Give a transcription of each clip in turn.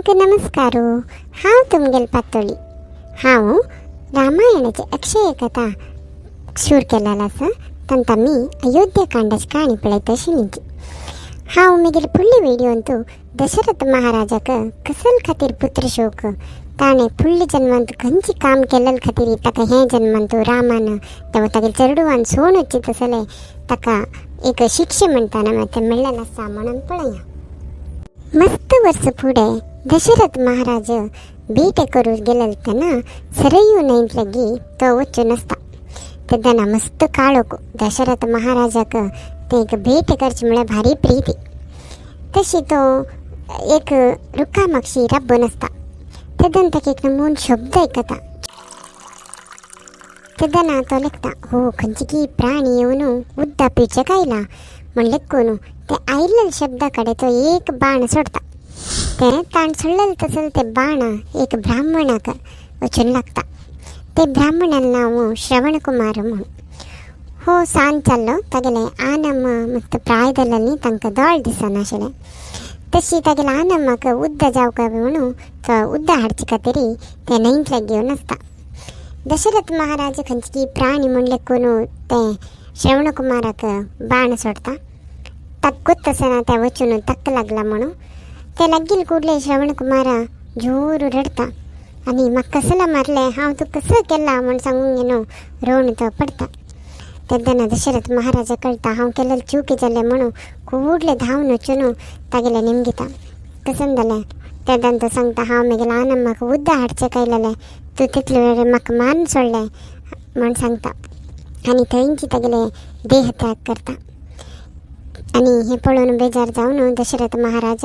सगळ्यांक नमस्कार. हांव तुमगेल पातोळी. हांव रामायणाची अक्षय कथा शूर केलेला आसा. तांत आमी अयोध्या कांडाची काणी पळयता आशिल्ली. हांव मागीर फुडले व्हिडियोंतू दशरथ महाराजाक कसल खातीर पुत्र शोक, ताणें फुडल्या जन्मांत खंयची काम केल्ले खातीर ताका हे जन्मांत रामान तागेले चेडवान सोण वचचे तसले ताका एक शिक्षा म्हणटा ना तें मेळ्ळेलें आसा म्हणून पळया. मस्त वर्स फुडें दशरथ महाराज ಬೇಟೆ करूंक गेलेले तेन्ना सरयू न्हंयत लागी तो वचून आसता. तेन्ना मस्त काळोख. दशरथ महाराजाक ते एक भेट करची म्हळ्यार भारी प्रिती. तशी तो एक रुखा मागशी राबून आसता. तेन्ना ताका एक नमून शब्द आयकता. तेन्ना तो लेखता, हो खंयची की प्राणी येवन उदक पिवचें आयला म्हण लेखून ते आयिल्ल्या शब्दा कडेन तो एक बाण सोडता. ते ताण सोडलेले तसले ते बाण एक ब्राह्मणाक वचून लागता. ते ब्राह्मणान नांव श्रवण कुमार म्हूण. हो सांज जाल्लो, तागेले आनम्मा मस्त प्राय जाल्ली, तांकां दोळ दिसनाशिल्लें. तशी तागेले आनम्माक उद्द जावंक म्हणून तो उद्द हाडचे खातीर ते न्हंयत लागीं येवन आसता. दशरथ महाराज खंयची प्राणी म्हण लेखून ते श्रवणकुमाराक बाण सोडता. तक्कूच आसना ते वचून तक्क लागला म्हणून ते लागीं कुडले श्रवणकुमारा जोर रडता आनी म्हाका कसला मारलें, हांव तूं कसो केला म्हूण सांगूंक न्हू रोवन तो पडटा. तेन्ना दशरथ महाराजा कळटा हांव केलें चूक जालें म्हणून कुडले धांवन वचून तागेलें निमगिता कसन जालें. तेन्ना तो सांगता, हांव म्हगेल्या आनम्माक उदक हाडचें कायलेलें, तूं तितले वेळ म्हाका मारून सोडलें म्हूण सांगता आनी थंयची तागेले देह त्याग करता. आनी हें पळोवन बेजार जावन दशरथ महाराज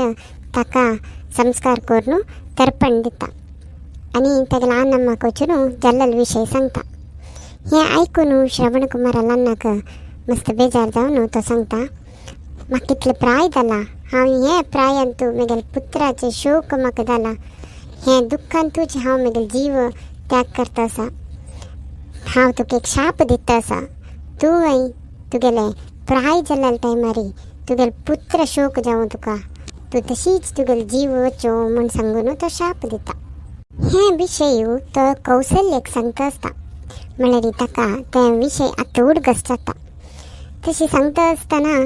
ताका संस्कार करून तर्पण दिता आनी तागेल्या आनम्माक वचून जाल्लो विशय सांगता. हें आयकून श्रवण कुमारा ल्हानाक मस्त बेजार जावन तो सांगता, म्हाका कितलें प्राय जाला, हांव हे प्रायांत तूं म्हगेल्या पुत्राचें शोक म्हाका जाला, हें दुख्खांतूच हांव म्हगेलो जीव त्याग करता आसा. हांव तुका एक शाप दिता आसा, तूं तुगेलें प्राय जाल्ल्या टायमार तुगेलो पुत्र शोक जावं तुका, तूं तशीच तुगेलो जीव वचो म्हूण सांगून तो शाप दिता. हे विशय तो कौसल्यक सांगता आसता, म्हणल्यार ताका ते विशय आतां उडगस जाता. तशी सांगता आसतना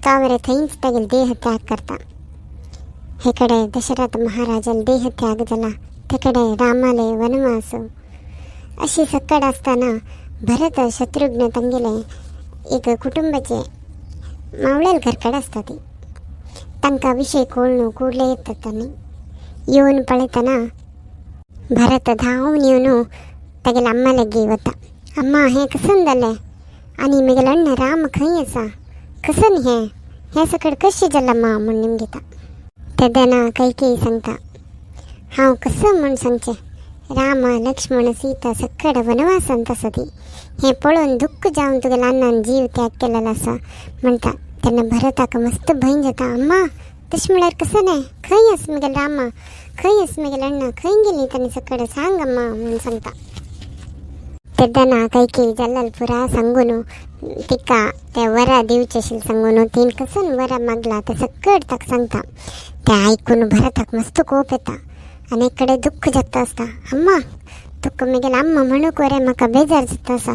तो बरें थंयच तागेलो देह त्याग करता. हे कडेन दशरथ महाराजाल देह त्याग जाला, ते कडेन रामाले वनवास. अशी सकड आसतना भरत शत्रुघ्न तांगेले एक कुटुंबाचे मावळेल घरकडेन आसता. ती तांकां विशय कळ्ळू कुडले येतात न्ही. येवन पळयतना भरत धांवन येवन तागेल्या अम्मा लागीं वता. अम्मा, हें कसन जालें आनी म्हगेलो अण्णा राम खंय आसा, कसन हें हें सकड कशें जालां मा म्हूण निमगिता. तेन्ना कैकेयी सांगता, हांव कसो म्हूण सांगचें, राम लक्ष्मण सीता सकड वनवासांत आसा. ती हें पळोवन दुख्ख जावन तुगेल्या अण्णान जीव त्याग केलेलो आसा म्हणटा. तेन्ना भरताक मस्त भंय जाता. अम्मा, तशें म्हळ्यार कसं न्हय, खंय आसा म्हगेलो रामा, खंय आसा म्हगेलो अण्णा, खंय गेली तांणी सकड, सांग अम्मा म्हूण सांगता. तेन्ना कैकेयी जाल्लें पुरा सांगून तिका ते वरा दिवचें अशें सांगून तीन कसन वरा मागला ते सकड ताका सांगता. तें आयकून भरताक मस्त कोप येता आनी एक कडेन दुख्ख जाता आसता. अम्मा, तुका म्हगेलें अम्मा म्हणूंक वरे म्हाका बेजार जाता आसा,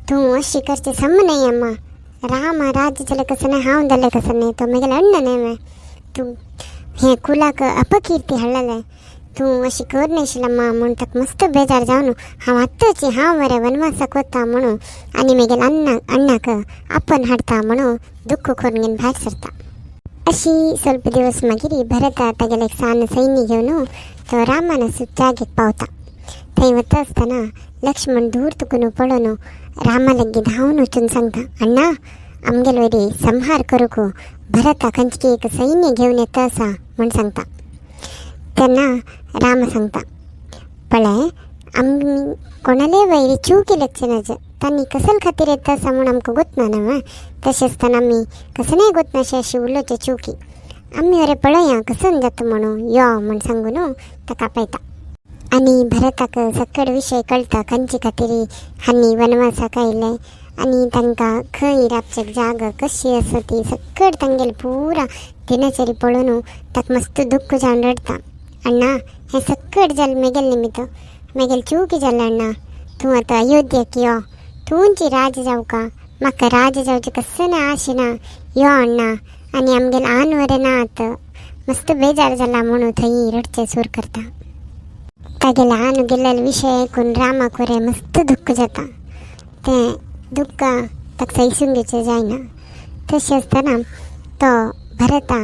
तूं अशी करचें सम न्हय अम्मा. राम राज्य जालें कसं न्हय, हांव जालें कसं न्हय, तो म्हगेलो अण्णा न्हय, तूं हें कुलाक अपकीर्ती हाडलेलें, तूं अशी कर नाशिल्लें अम्मा म्हूण ताका मस्त बेजार जावन हांव आत्ताची हांव मरे वनवासाक वता म्हणून आनी म्हगेल्या अण्णाक आपन हाडटा म्हणून दुख्ख करून घेवन भायर सरता. अशी ಸ್ವಲ್ಪ दिवस मागीर भरता तागेलें एक सान सैन्य घेवन तो रामान जागेक पावता. थंय वता आसतना लक्ष्मण दूर तुकून पळोवन रामा लागीं धांवन वचून सांगता, अण्णा, आमगेले वयरी संहार करूंक भरता खंयची एक सैन्य घेवन येता आसा म्हूण सांगता. तेन्ना राम सांगता, पळय, आमी कोणाले वयरी चूक केलेच तांणी कसल खातीर येता आसा म्हूण आमकां गोत ना न्हय. तशें आसतना आमी कसलेय गोत नाशे अशी उलोवचें चुकी, आमी अरे पळया कसन जाता म्हणून यो म्हूण सांगून ताका आपयता. आनी भरताक सकड विशय कळटा, खंयचे खातीर हांणी वनवासाक आयले आनी तांकां खंय राबचें जागा कशी आसा ती सकड तांगेले पुरा दिनचरी पळोवन ताका मस्त दुख्ख जावन रडटा. अण्णा हें सक्कड जालें मेगेले निमित्त, मेगेले चूक जालें अण्णा, तूं आतां अयोध्येक यो, तूंची राज जावका, म्हाका राज जावचें कसलें आशे ना, यो अण्णा आनी आमगेले आन वरें ना आतां, मस्त बेजार जाला म्हणून थंय रडचें सूर करता. तागेले आन गेल्ले विशय आयकून रामाक वरें मस्त दुख्ख जाता, तें दुख्ख ताका सैसून घेवचें जायना. तशें आसतना तो भरता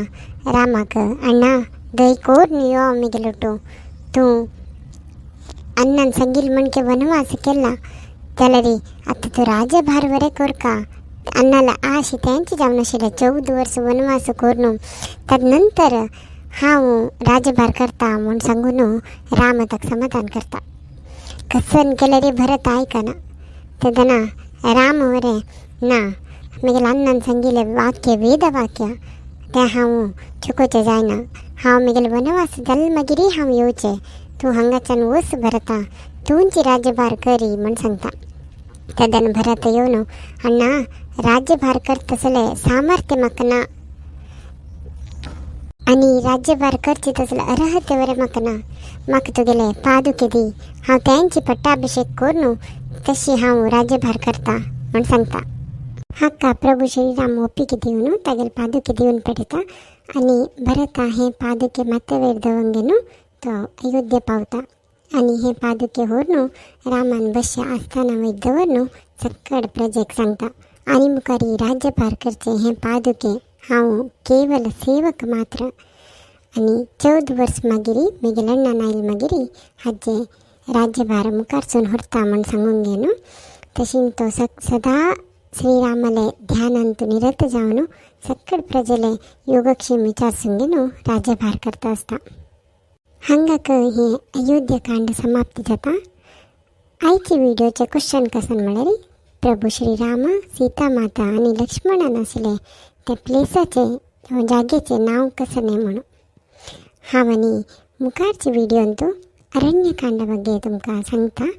रामाक अण्णा दय कोर यो आमगेलो तूं तूं अण्णान सांगिल्लें म्हणके वनवास केला जाल्यार आतां तूं राज्यभार बरें करका. अण्णाला आश तेंच जावन आशिल्लें 14 वर्स वनवास करून तदनंतर हांव राज्यभार करता म्हूण सांगून राम ताका समाधान करता. कसन केल्यार भरत आयकना. तेदना राम वरें ना मागीर अण्णान सांगिल्लें वाक्य वेद वाक्य तें हांव चुकोवचें जायना, हांव मागीर वनवास जाल मागीर हांव येवचें, तूं हांगाच्यान वच भरता, तूंच राज्यभार करी म्हूण सांगता. तेदन भरत येवन अण्णा राज्यभार करतसलें सामर्थ्य म्हाका ना आनी राज्यभार करचे तसले अर्हते वरें म्हाका ना, म्हाका तुगेले पादुके दी, हांव तेंची पट्टाभिशेक करून तशी हांव राज्यभार करता म्हूण सांगता. हाका प्रभू श्रीराम ओपिके दिवन तागेले पादुके दिवन पडयता आनी भरता हे पादुके माथ्यावयर दवरून घेवन तो अयोध्ये पावता आनी हे पादुके व्हरून रामान बसच्या आस्थाना वयर दवरून सक्कड प्रजेक सांगता आनी मुखार राज्यभार करचें हें पादुके हांव केवल सेवक मात्र. आनी 14 वर्स मागीर मागीर अण्णान आयल मागीर हाजे राज्यभार मुखारसून व्हरता म्हूण सांगून घेवन तशीन तो सदा श्रीरामाले ध्यानांत निरत जावन सक्कड प्रजेले योगक्षेम विचारसून घेवन राज्यभार करता आसता. हांगाक हे अयोध्यकांड समाप्ती जाता. आयचे व्हिडिओचे क्वेश्चन कसन म्हळ्यार प्रभू श्रीराम, सीता माता आनी लक्ष्मणान आशिल्ले ते प्लेसाचे जागेचें नांव कसलें म्हणून. हांव आनी मुखारचे व्हिडियोंत अरण्यकांडा ಬಗ್ಗೆ तुमकां सांगता.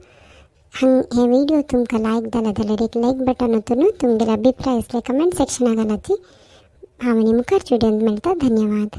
हांग हे व्हिडिओ तुमकां लायक जाला जाल्यार एक लायक बटन ओतून तुमगेले अभिप्राय आसले कमेंट सेक्शनाक घालाची. हांव आनी मुखारच्या व्हिडियोंत मेळटा. धन्यवाद.